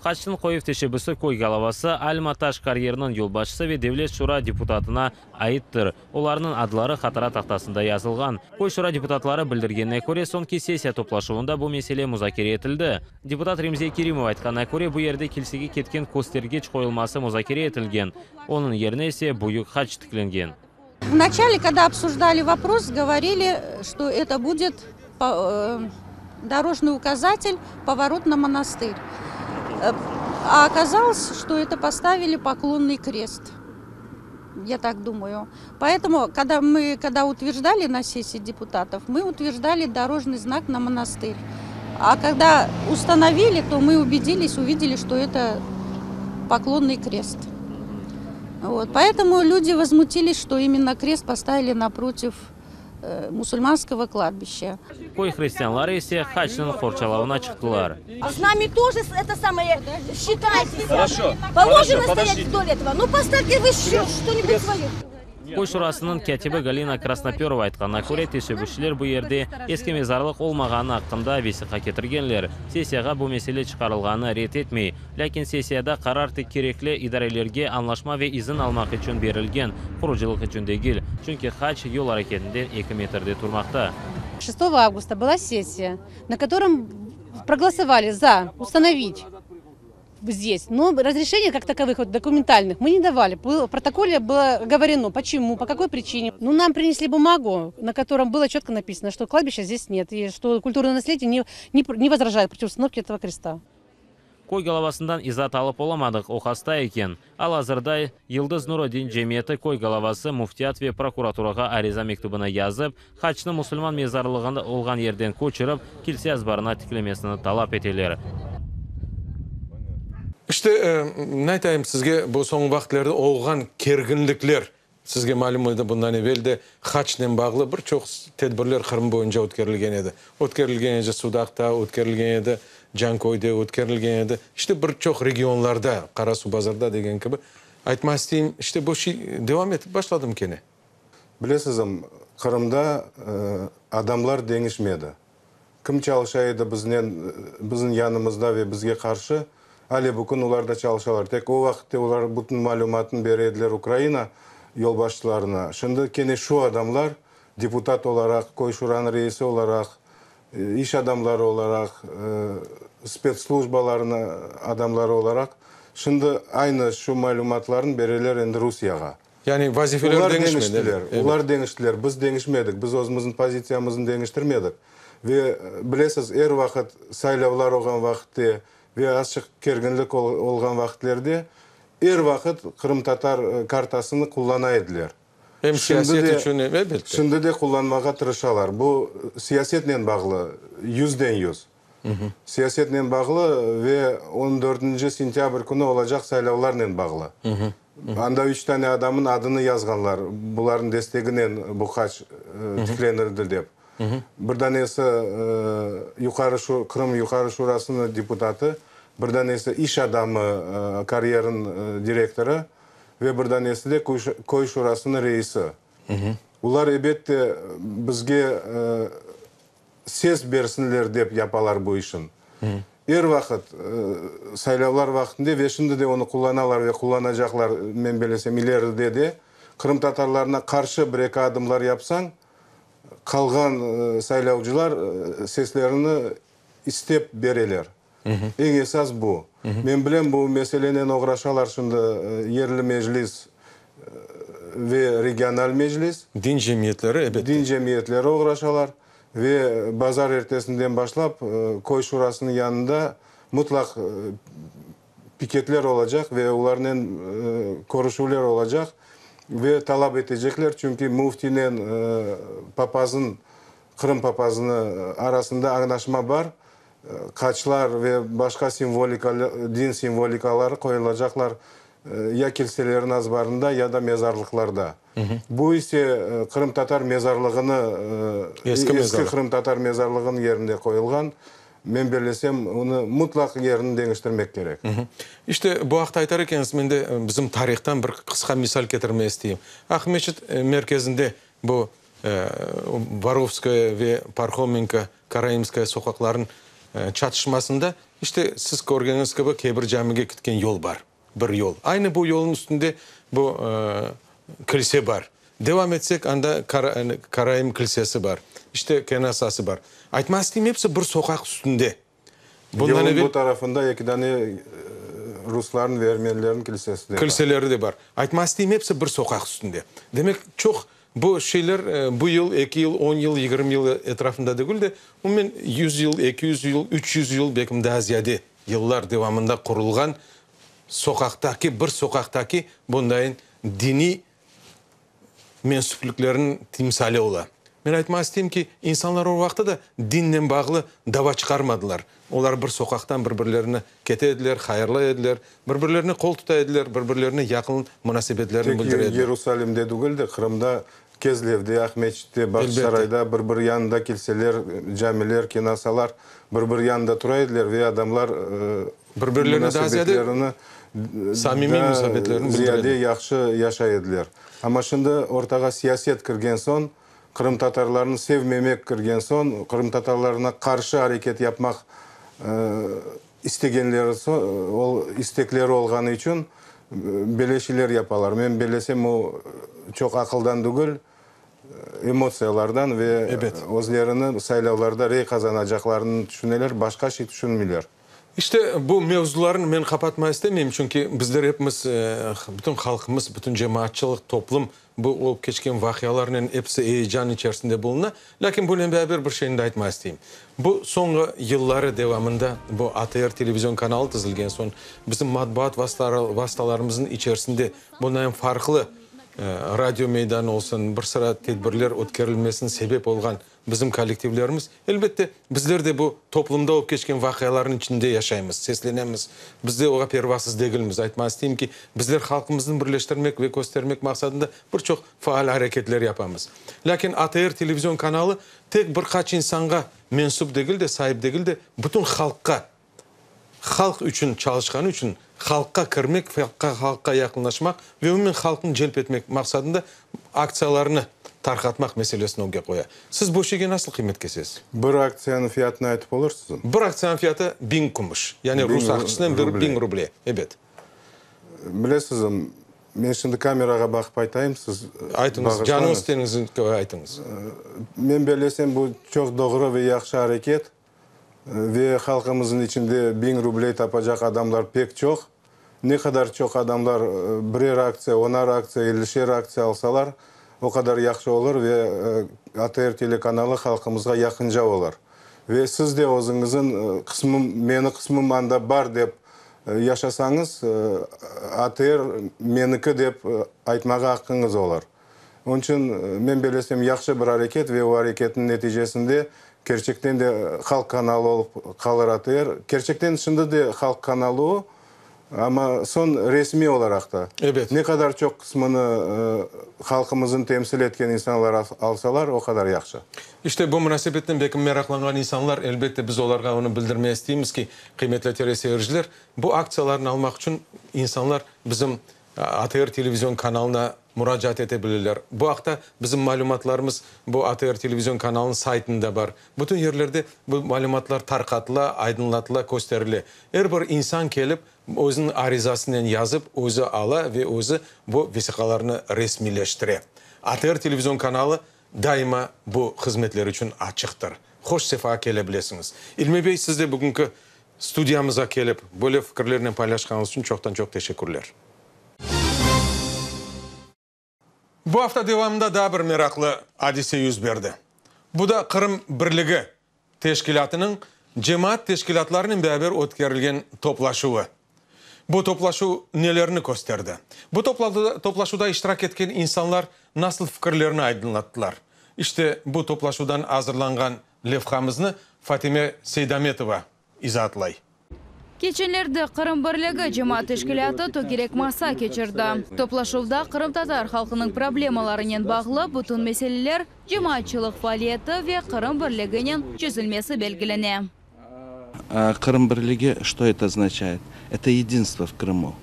Haçnıñ qoyuv teşebbüsi köy galavası, Alma taş karyeriniñ yolbaşçısı ve Devlet şura deputatına aittir. Olarnıñ adları hatıra tahtasında yazılğan. Köy şura deputatları bildirgenine köre, soñki sessiya toplaşuvında bu mesele muzakere etildi. Deputat Remziye Kerimova aytqanına köre, bu yerde kilsege ketken köstergiç qoyulması muzakere etilgen, onıñ yerine ise büyük haç tiklengen. Vnaçale, kogda obsujdali vopros, govorili, çto eto budet dorojnıy ukazatel, povorot na monastı'r. A okazalos, çto eto postavili poklonnıy krest, ya tak dumayu. Poetomu, kogda mı, kogda utverjdali na sessii deputatov, mı utverjdali dorojnıy znak na monastı'r. A kogda ustanovili, to mı ubedilis, uvideli, çto eto poklonnıy krest. Vot, poetomu lüdi vozmutilis, çto imenno krest postavili naprotiv musulmanskogo kladbişça. Köy hristianları ise haçnıñ qorçalavına çıqtılar. S nami тоже это самое считайтесь. Положено стоять вдоль этого. Ну поставьте вы что-нибудь свое. Köy şurasınıñ kâtibi Galina Krasnoperova aytqanına köre, teşebbüsçiler bu yerde eski mezarlıq olmağanı aqqında vesiqa ketirgenler. Sessiyağa bu mesele çıqarılğanını red etmey. Lâkin sessiyada qarar tek kerekli idarelerge añlaşma ve izin almaq içün berilgen, qurucılıq içün degil, çünki haç yol areketinden eki metrde turmaqta. Şestogo avgusta byla sessiya, na kotorom proglosovali za ustanovit zdes, no razrešeniya kak takovıh vot dokumentalnih mı ne davali, v protokole bylo govoreno, počemu, po kakoy pričine. Nu nam prinesli bumagu, na kotorom bylo çetko napisano, çto kladbişça zdes net i çto kulturnoye naslediye ne ne vozrajaet protiv ustanovki etogo kresta. Köy galavasından izaat alıp olamadıq, o hasta eken. Al-azırda Yıldız Nuru din cemiyeti köy galavası, müftiyat ve prokuraturağa ariza mektübini yazıp, haçnı musulman mezarlığında olğan yerden köçürip, kilse azbarına tiklemesini talap eteler. İşte, ne aytayım sizge, bu soñu vaqıtlarda olğan kerginlikler, sizge malüm edi, bundan evel de haçnen bağlı bir çoq tedbirler Qırım boyunca ötkerilgen edi. Ötkerilgen edi Sudaqta, ötkerilgen edi Canköyde, ötkerilgen edi, işte, bir çoq regionlarda, Qarasuvbazarda degen kibi. Aytmaq isteyim, işte, bu şey devam etip başladım kene. Bilesizmi, Qırımda adamlar deñişmedi. Kim çalışa edi biznen, bizim yanımızda ve bizge qarşı, ale bu kün olar da çalışalar. Tek o vaqıtte olar bütün malümatnı bere ediler Ukraina yolbaşçılarına. Şimdi kene şu adamlar deputat olaraq, köy şuranıñ reisi olaraq, iş adamları olaraq, spetsslujbalarnıñ adamları olaraq şimdi aynı şu malümatlarnı bereler endi Rusiyağa. Yani vazifeler Olar deñişmedi, deñiştiler, ebet. olar deñiştiler, biz deñişmedik, biz özümizniñ pozitsiyamıznı deñiştirmedik. Ve, bilesiz, er vaqıt saylavlar olğan vaqıtte ve azçıq kerginlik olğan vaqıtlerde er vaqıt qırımtatar kartasını qullana ediler. Em Şimdi siyaset de, içün, elbette. şimdi de qullanmağa tırışalar. Bu siyasetnen bağlı, yüzden yüz. Siyasetnen bağlı ve on dörtünci sentâbr künü olacaq saylavlarnen bağlı. Anda üç tane adamın adını yazğanlar, bularnıñ desteginen bu haç tiklenildi dep. Bir danesi Yuqarı Qırım Yuqarı Şurasınıñ deputatı, bir danesi iş adamı, karyerniñ direktorı ve bir danesi de köy şurasınıñ reisi. Olar, ebette, bizge ses bersinler dep yapalar bu işin. Er vaqıt, saylavlar vaqtında ve şimdi de onı qullanalar ve qullanacaqlar, men belesem, ileride de, qırımtatarlarına qarşı bir-eki adımlar yapsañ, qalğan saylavcılar seslerini istep bereler. Eñ esas bu. Men bilem, bu meselenen oğraşalar şimdi yerli meclis ve regional meclis. Din cemiyetleri, ebette. Din cemiyetleri oğraşalar. Ve bazar ertesinden başlap köy şurasınıñ yanında mutlaq piketler olacaq ve olarnen körüşüvler olacaq ve talap etecekler, çünki müftinen papazın, Qırım papazını arasında añlaşma bar, qaçlar ve başqa simvolika, din simvolikaları qoyulacaqlar ya kilselerin azbarında, ya da mezarlıqlarda. Bu ise qırımtatar mezarlığını, eski qırımtatar mezarlığınıñ yerinde qoyulğan. Men bellesem, onı mutlaq yerini deñiştirmek kerek. İşte, bu aqta aytar ekensiz, men de bizim tarihtan bir qısqa misal ketirmege isteyim. Aqmescit merkezinde bu Vorovskaya ve Parhomenko, Karaimskaya soqaqlarınıñ çatışmasında. İşte, siz körgeniñiz kibi, Kebir camige ketken yol bar, bir yol. Aynı bu yolnıñ üstünde bu kilse bar. Devam etsek, anda Karaim kilsesi bar, işte, kenasası bar. Aytmaq isteyim, episi bir soqaq üstünde. Bundan evel. Yolnıñ bu tarafında eki dane ruslarnıñ ve ermenilerniñ kilsesi de bar. Kilseleri de bar. Aytmaq isteyim, episi bir soqaq üstünde. Demek, çoq bu şeyler bu yıl, eki yıl, on yıl, 20 yıl etrafında degil de, umumen 100 yıl, 200 yıl, 300 yıl, belkim daa ziyade yıllar devamında qurulğan soqaqtaki, bir soqaqtaki bundayın diniy mensüpliklerniñ timsali ola. Men aytmağa isteyim ki, insanlar o vaqıtta da dinnen bağlı dava çıqarmadılar. Olar bir soqaqtan bir-birlerine kete ediler, hayırlay ediler, bir-birlerine qol tuta ediler, bir-birlerine yaqın munasebetlerini Tek bildire ediler. Yerusalimde degil de, Qırımda, Kezlevde, Aqmeçitte, Bağçasarayda bir-bir yanında kilseler, camiler, kenasalar bir-bir yanında tura ediler ve adamlar Bir-birlerine daa ziyade munasebetlerini samimiy daa munasebetlerini bildire ziyade ediler. yahşı yaşay ediler. Amma şimdi ortağa siyaset kirgen soñ, qırımtatarlarnı sevmemek kirgen soñ, qırımtatarlarına qarşı areket yapmaq istegenleri, ol istekleri olğanı içün böyle şeyler yapalar. Men bellesem, o çoq aqıldan degil, emotsiyalardan ve özlerini saylavlarda rey qazanacaqlarını tüşüneler, başqa şey tüşünmeyler. İşte, bu mevzularnı men qapatmağa istemeyim, çünki bizler epimiz, bütün halqımız, bütün cemaatçılıq, toplum bu olıp keçken vaqialarnen episi eyecan içerisinde buluna. Lâkin bunen beraber bir şeyni de aytmağa isteyim. Bu soñğı yılları devamında bu ATR televizion kanalı tizilgen soñ, bizim matbuat vastalarımıznıñ içerisinde bundan farqlı radio meydanı olsun, bir sıra tedbirler ötkerilmesine sebep olğan Bizim kollektivlerimiz, elbette, bizler de bu toplumda olıp keçken vaqialarnıñ içinde yaşaymız, seslenemiz. Biz de oğa pervasız degilmiz. Aytmağa isteyim ki, bizler halqımıznı birleştirmek ve köstermek maqsadında bir çoq faal areketler yapamız. Lâkin ATR televizion kanalı tek bir qaç insanğa mensüp degil de, saip degil de, bütün halqqa halq içün çalışqanı içün halqqa kirmek, halqqa yaqınlaşmaq ve umumen halqnı celp etmek maqsadında aktsiyalarnı tarqatmaq meselesini ögge qoya. Siz bu şeyge nasıl qıymet kesesiz? Bir aktsiyanıñ fiyatını aytıp olursızmı? Bir aktsiyanıñ fiyatı biñ kümüş, yani rus aqçasınen bir biñ ruble, ebet. Bilesizmi, men şimdi kamerağa baqıp aytayım, siz Aytıñız, canıñız teniñiz kibi aytıñız. Men bellesem, bu çoq doğru ve yahşı areket. Ve halqımıznıñ içinde biñ rubley tapacaq adamlar pek çoq. Ne qadar çoq adamlar birer aktsiya, onar aktsiya, ellişer aktsiya alsalar, o qadar yahşı olur ve ATR telekanalı halqımızğa yaqınca olur. Ve siz de özüñizin qısmım, meni qısmım anda bar dep yaşasañız, ATR meniki dep aytmağa aqqıñız olur. Onıñ içün, men bellesem, yahşı bir areket ve o areketniñ neticesinde kerçekten de halq kanalı olıp qalır ATR. Kerçekten şimdi de halq kanalı o, amma soñ resmiy olaraq da. Ebet. Ne qadar çoq qısmını halqımıznı temsil etken insanlar alsalar, o qadar yahşı. İşte, bu munasebetnen belki meraqlanğan insanlar, elbette, biz olarğa onı bildirmeye isteymiz ki, qıymetli teleseyirciler, bu aktsiyalarnı almaq içün insanlar bizim ATR televizion kanalına muracaat ete bilirler. Bu aqta bizim malümatlarımız bu ATR televizion kanalınıñ saytında bar. Bütün yerlerde bu malümatlar tarqatıla, aydınlatıla, kösterile. Er bir insan kelip, özüniñ arizasınen yazıp, özü ala ve özü bu vesiqalarnı resmiyleştire. ATR televizion kanalı daima bu hızmetler içün açıqtır. Hoş sefa kele bilesiñiz. İlmi bey, siz de bugünki Studiyamıza kelip, böyle fikirlernen paylaşqanıñız içün çoqtan-çoq teşekkürler. Bu afta devamında daa bir meraqlı adise yüz berdi. Bu da Qırım birligi teşkilâtınıñ cemaat teşkilâtlarınen beraber ötkerilgen toplaşuvı. Bu toplaşuv nelerni kösterdi? Bu toplaşuvda iştirak etken insanlar nasıl fikirlerini aydınlattılar? İşte, bu toplaşuvdan azırlanğan Levhamıznı Fatime Seydametova izaatlay. Keçenlerde Qırım birligi cemaat teşkilâtı tögerek masa keçirdi. Toplaşuvda qırımtatar halqınıñ problemalarınen bağlı bütün meseleler, cemaatçılıq faaliyeti ve Qırım birliginen çezilmesi belgilene. Qırım birligi что это означает? Это единство в Крыму.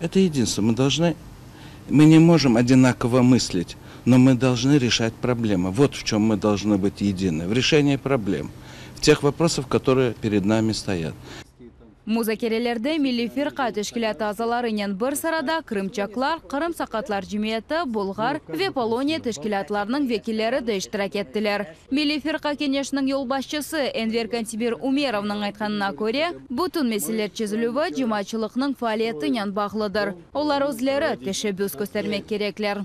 Это единство. Мы должны, мы не можем одинаково мыслить, но мы должны решать проблемы. Вот в чем мы должны быть едины. В решении проблем. Тех вопросов, которые перед нами стоят. Muzakerelerde Milliy Firqa teşkilâtı azalarınen bir sırada krımçaqlar, Qırım saqatlar cemiyeti, bulğar ve poloniya teşkilâtlarınıñ vekilleri de iştirak ettiler. Milliy Firqa keñeşiniñ yolbaşçısı Enver Kantemir Umerovnıñ aytqanına köre, bütün meseleler çezilüvi cemaatçılıqnıñ faaliyetinen bağlıdır. Olar özleri teşebbüs köstermek kerekler.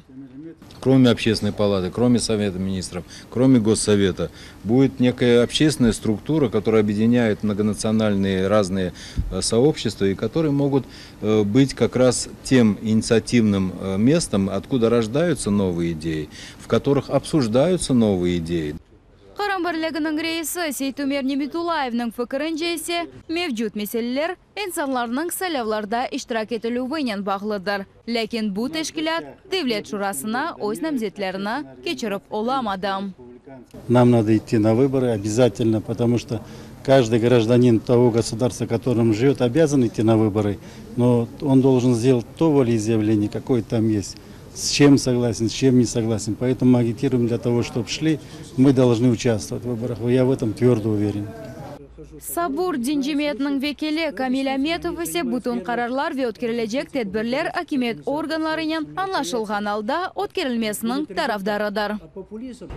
Кроме Общественной палаты, кроме Совета министров, кроме Госсовета, будет некая общественная структура, которая объединяет многонациональные разные э, сообщества и которые могут э, быть как раз тем инициативным э, местом, откуда рождаются новые идеи, в которых обсуждаются новые идеи. Qırım birliginiñ reisi Seytumer Nimetullayevniñ fikirince ise, mevcut meseleler insanlarnıñ saylavlarda iştirak etilüvinen bağlıdır. Lâkin bu teşkilât Devlet şurasına öz namzetlerini keçirip olamadı. Нам надо идти на выборы обязательно, потому что каждый гражданин того государства, в котором живет, обязан идти на выборы, но он должен сделать то волеизъявление, какое там есть, с чем согласен, с чем не согласен. Поэтому мы агитируем для того, чтобы шли, мы должны участвовать в выборах. Я в этом твердо уверен. Sabur din cemiyetiniñ vekili Kamil Ametov ise bütün qararlar ve ötkerilecek tedbirler akimiyet organlarınen añlaşılğan alda ötkerilmesiniñ tarafdarıdır.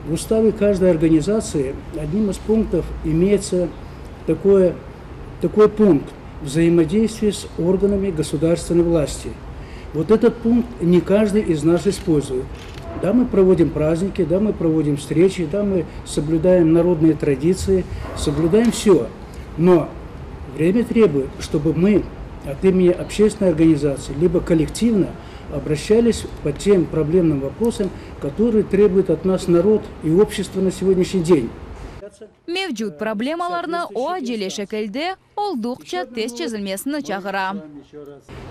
В уставе каждой организации одним из пунктов имеется такое, такой пункт взаимодействие с органами государственной власти. Вот этот пункт не каждый из нас использует. Да, мы проводим праздники, да, мы проводим встречи, да, мы соблюдаем народные традиции, соблюдаем все. Но время требует, чтобы мы от имени общественной организации, либо коллективно обращались по тем проблемным вопросам, которые требует от нас народ и общество на сегодняшний день. Mevcut problemalarnı o acele şekilde olduqça tez çezilmesine çağıra.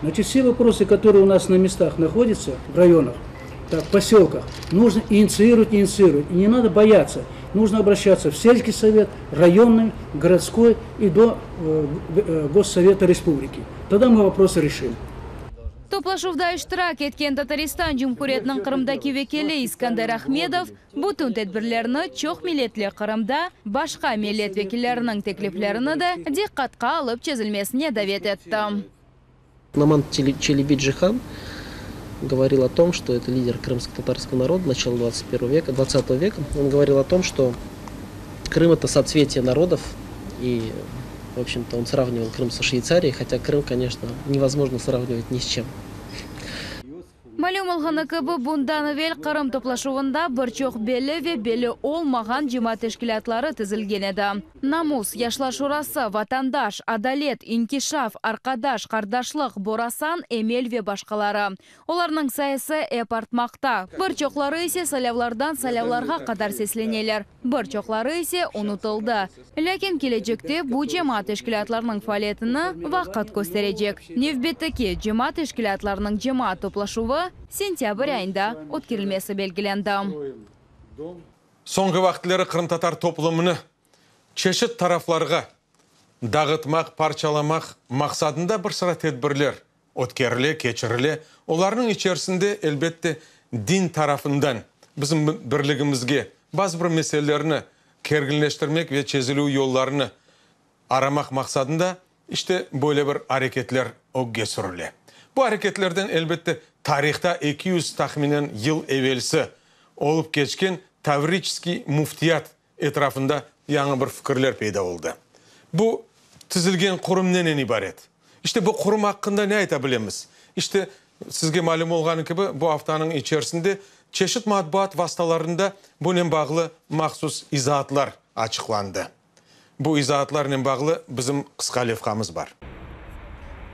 Значит, все вопросы, которые у нас на местах находятся, в районах, так, в поселках, нужно инициировать, инициировать. И не надо бояться. Нужно обращаться в сельский совет, районный, городской и до э, э, Госсовета республики. Тогда мы вопросы решим. Toplaşuvda iştirak etken Tataristan Cumhuriyetiniñ Qırımdaki vekili İskender Ahmedov bütün tedbirlerni çoq milletli Qırımda başqa millet vekilleriniñ tekliflerini de diqqatqa alıp çezilmesine davet etti. Noman Челебиджихан говорил о том, что это лидер крымско-татарского народа начала 21 века, 20 века. Он говорил о том, что Крым – это соцветие народов, и, в общем-то, он сравнивал Крым со Швейцарией, хотя Крым, конечно, невозможно сравнивать ни с чем. Malüm olğanı kibi, bundan evel Qırım toplaşuvında bir çoq belli ve belli olmağan cemaat teşkilâtları tizilgen edi. Namus, Yaşlar şurası, Vatandaş, Adalet, İnkişaf, Arqadaş, Qardaşlıq, Borasan, Emel ve başqaları. Olarnıñ sayısı ep artmaqta. Bir çoqları ise saylavlardan saylavlarğa qadar sesleneler. Bir çoqları ise unutıldı. Lâkin kelecekte bu cemaat teşkilâtlarınıñ faaliyetini vaqıt kösterecek. Nevbetteki cemaat teşkilâtlarınıñ cemaat toplaşuvı sentâbr ayında ötkerilmesi belgilendi. Soñki vaqıtları qırımtatar toplumını çeşit taraflarğa dağıtmaq, parçalamaq maqsadında bir sıra tedbirler ötkerile, keçirile. Olarnıñ içerisinde, elbette, din tarafından bizim birligimizge bazı bir meselelerni kerginleştirmek ve çezilüv yollarını aramaq maqsadında işte böyle bir areketler ögge sürüle. Bu areketlerden, elbette, tarihta 200 tahminen yıl evelsi olıp keçken Tavriçeskiy müftiyat etrafında yañı bir fikirler peyda oldı. Bu tizilgen qurum nenen ibaret? İşte bu qurum aqqında ne ayta bilemiz? İşte sizge malüm olğanı kibi, bu aftanıñ içerisinde çeşit matbuat vastalarında bunen bağlı mahsus izaatlar açıqlandı. Bu izaatlarnen bağlı bizim qısqa levhamız bar.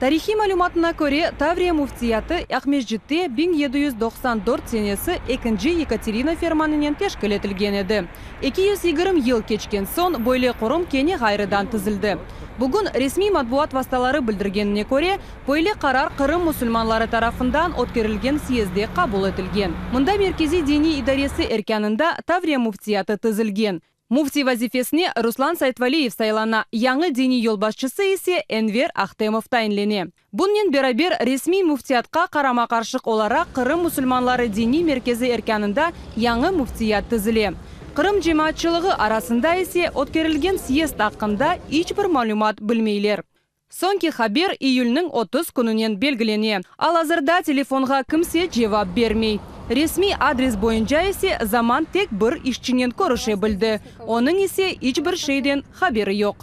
Tarihiy malümatına köre, Tavriya müftiyatı Aqmescitte 1794 senesi ekinci Yekaterina fermanınen teşkil etilgen edi. 220 yıl keçken soñ böyle qurum kene ğayrıdan tizildi. Bugün resmiy matbuat vastaları bildirgenine köre, böyle qarar Qırım musulmanları tarafından ötkerilgen syezdde qabul etilgen. Mında Merkeziy diniy idaresi erkânında Tavriya müftiyatı tizilgen. Müfti vazifesine Ruslan Saytvaliyev saylana, yañı diniy yolbaşçısı ise Enver Ahtemov tayinlene. Bunnen beraber resmiy müftiyatqa qarama-qarşıq olaraq Qırım musulmanları diniy merkezi erkânında yañı müftiyat tizile. Qırım cemaatçılığı arasında ise ötkerilgen syezd aqqında iç bir malümat bilmeyler. Soñki haber iyülniñ 30 kününen belgilene. Al-azırda telefonğa kimse cevap bermey. Resmiy adres boyunca ise Zaman tek bir işçinen körüşe bildi, onıñ ise iç bir şeyden haberi yoq.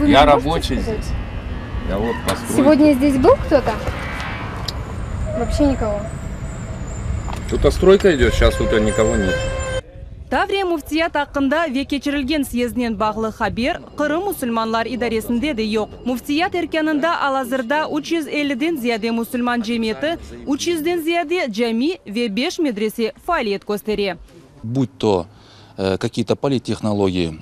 Я рабочий здесь. Я вот постройки. Сегодня здесь был кто-то? Вообще никого. Тут стройка идет, сейчас тут никого нет. Tavriya müftiyat aqqında ve keçirilgen syezdnen bağlı haber Qırım musulmanlar idaresinde de yoq. Müftiyat erkânında al-azırda 350-den ziyade musulman cemiyeti, 300-den ziyade cami ve beş medrese faaliyet köstere. Будь то какие-то политтехнологии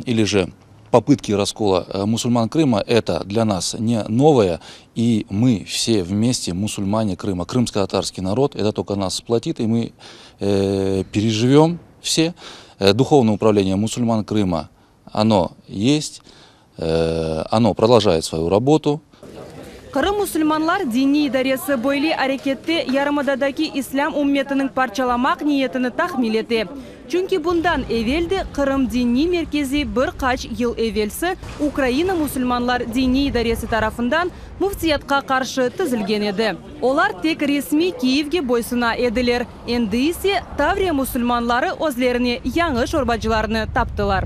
или же попытки раскола мусульман Крыма, это для нас не новое, и мы все вместе, мусульмане Крыма, крымско-татарский народ, это только нас сплотит, и мы э, переживем все. Духовное управление мусульман Крыма, оно есть, э, оно продолжает свою работу. Qırım musulmanlar diniy idaresi böyle arekette yarımadadaki islâm ümmetiniñ parçalamaq niyetini tahmin ete. Çünki bundan evel de Qırım diniy merkezi bir qaç yıl evelsi Ukraina musulmanlar diniy idaresi tarafından müftiyatqa qarşı tizilgen edi. Olar tek resmiy Kiyevge boysuna ediler. Endi ise Tavriya musulmanları özlerine yañı şorbacılarnı taptılar.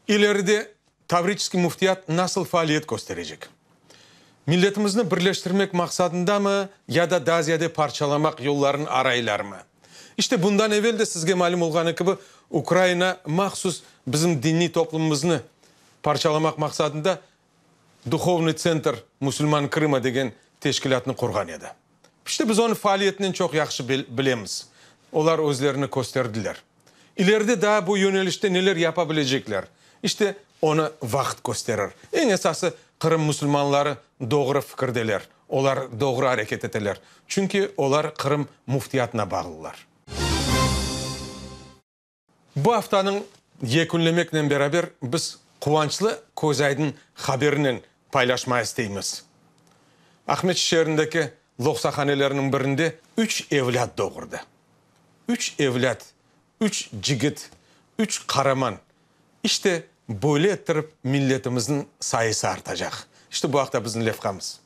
İleride Tavriçeskiy müftiyat nasıl faaliyet kösterecek? Milletimizni birleştirmek maqsadındamı ya da daa ziyade parçalamaq yollarını araylarmı? İşte bundan evel de sizge malüm olğanı kibi Ukraina mahsus bizim diniy toplumımıznı parçalamaq maqsadında Duhovnıy tsentr musulman Krıma degen teşkilâtnı qurğan edi. İşte biz onıñ faaliyetinen çoq yahşı bilemiz. Olar özlerini kösterdiler. İleride daa bu yönelişte neler yapa bilecekler, işte onı vaqıt kösterir. Eñ esası, Qırım musulmanları doğru fikirdeler, olar doğru areket eteler, çünki olar Qırım müftiyatına bağlılar. Bu aftanıñ yekünlemeknen beraber biz quvançlı közaydın haberinen paylaşmağa isteymiz. Aqmescit şeerindeki loqsahanelerniñ birinde üç evlât doğurdı. Üç evlât, üç cigit, üç qaraman. İşte, böyle ettirip milletimizniñ sayısı artacaq. İşte, bu aqta bizim levhamız.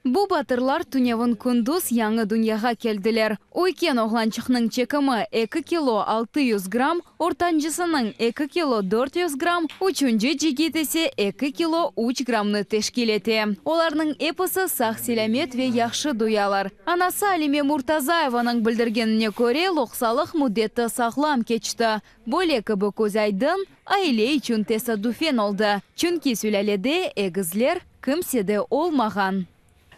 Bu batırlar tünevin kündüz yañı dünyağa keldiler. Üyken oğlançıqnıñ çekimi eki kilo 600 gramm, ortancısınıñ eki kilo 400 gramm, üçünci cigit ise eki kilo üç grammnı teşkil ete. Olarnıñ episi sağ-selâmet ve yahşı duyalar. Anası Alime Murtazayevanıñ bildirgenine köre, loqsalıq müddeti sağlam keçti. Böyle kibi közaydın aile içün tesadüfen oldı, çünki sülâlede egizler kimsede olmağan.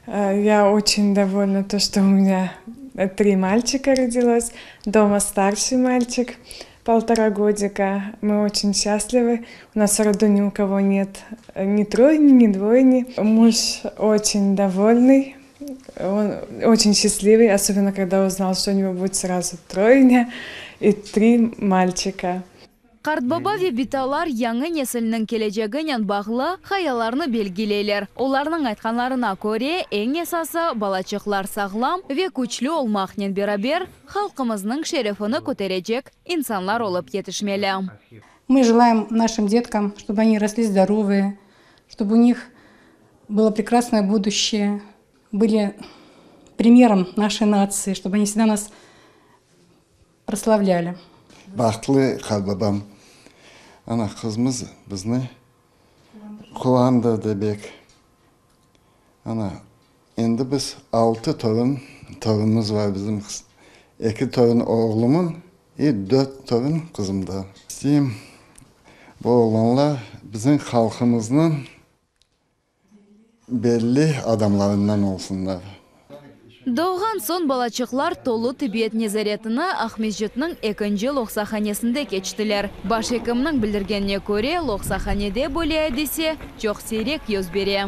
Я очень довольна то, что у меня три мальчика родилось. Дома старший мальчик, полтора годика. Мы очень счастливы. У нас в роду ни у кого нет ни тройни, ни двойни. Муж очень довольный, он очень счастливый, особенно когда узнал, что у него будет сразу тройня и три мальчика. Qartbaba ve bitalar yañı nesilniñ keleceginen bağlı hayallarnı belgileyler. Olarnıñ aytqanlarına köre, eñ esası balaçıqlar sağlam ve küçlü olmaqnen beraber halqımıznıñ şerefini köterecek insanlar olıp yetişmeli. Мы желаем нашим деткам, чтобы они росли здоровые, чтобы у них было прекрасное будущее, были примером нашей нации, чтобы они всегда нас прославляли. Bahtlı qartbabam. Ana qızımız bizni quvandırdı bek. Ana endi biz altı torun torunımız bar bizim. Eki torun oğlumın i dört torun qızımda. İsteyim bu oğlanlar bizim halqımıznıñ belli adamlarından olsunlar. Doğğan soñ balaçıqlar tolu tibbiyet nezaretini Aqmescitniñ ekinci loqsahanesinde keçtiler. Baş ekimniñ bildirgenine köre, loqsahanede böyle adise çoq siyrek yüz bere.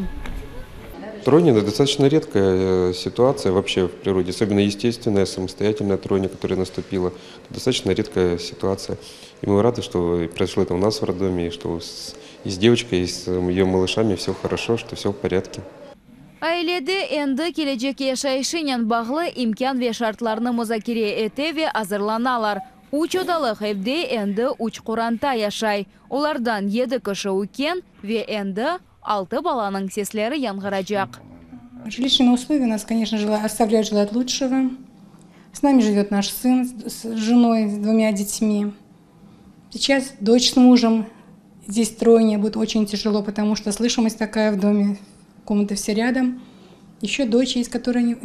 Тройня – это достаточно редкая ситуация вообще в природе, особенно естественная, самостоятельная тройня, которая наступила. Это достаточно редкая ситуация. И мы рады, что произошло это у нас в роддоме, и что с, и с девочкой, и с ее малышами все хорошо, что все в порядке. Ailede endi kelecek yaşayışınen bağlı imkân ve şartlarnı muzakere ete ve azırlanalar. Üç odalıq evde endi üç qoranta yaşay. Olardan yedi kişi üyken ve endi altı balanıñ sesleri yañğıracaq. Жилищные условия у нас, конечно, оставляют желать лучшего. С нами живет наш сын с женой, с двумя детьми. Сейчас дочь с мужем. Здесь тройня будет очень тяжело, потому что слышимость такая в доме, комнаты все рядом. Еще дочь есть, которая не,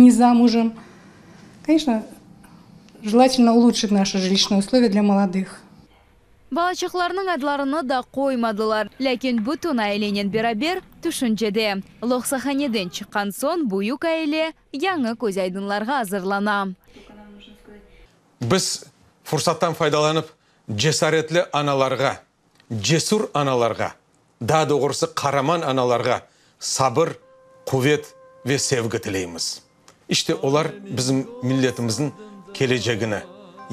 не замужем. Конечно, желательно улучшить наши жилищные условия для молодых. Balaçıqlarnıñ adlarını da qoymadılar, lâkin bütün ailenen beraber tüşüncede. Loqsahaneden çıqqan soñ büyük aile yañı közaydınlarğa azırlana. Biz fursattan faydalanıp, cesaretli analarğa, cesür analarğa, daa doğrusı qaraman analarğa sabır, quvet ve sevgi tileymiz. İşte olar bizim milletimizniñ kelecegini,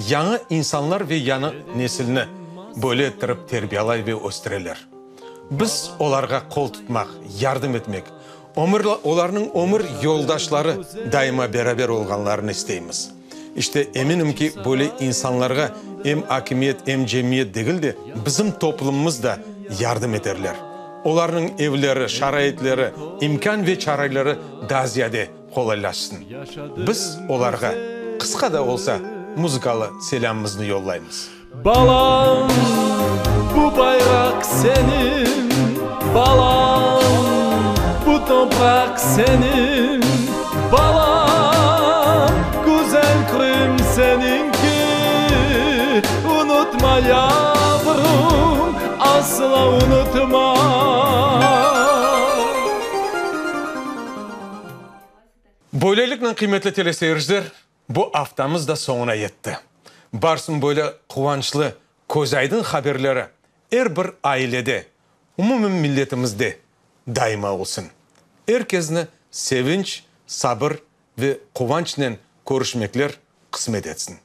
yañı insanlar ve yañı nesilni böyle ettirip terbiyalay ve östüreler. Biz olarğa qol tutmaq, yardım etmek, ömür olarnıñ ömür yoldaşları daima beraber olğanlarını isteymiz. İşte, eminim ki, böyle insanlarğa em akimiyet, em cemiyet degil de, bizim toplumımız da yardım eterler. Olarnıñ evleri, şaraitleri, imkân ve çareleri daa ziyade qolaylaşsın. Biz olarğa, qısqa da olsa, muzıkalı selâmımıznı yollaymız. Balam, bu bayraq seniñ, balam, bu topraq seniñ, balam, güzel Krım seniñki, unutma, yavrum, asla unutma. Böyleliknen, qıymetli teleseyirciler, Bu aftamız da soñuna yetti. Barsın böyle quvançlı, közaydın haberleri er bir ailede, umumen milletimizde daima olsun. Er kezni sevinç, sabır ve quvançnen körüşmekler qısmet etsin.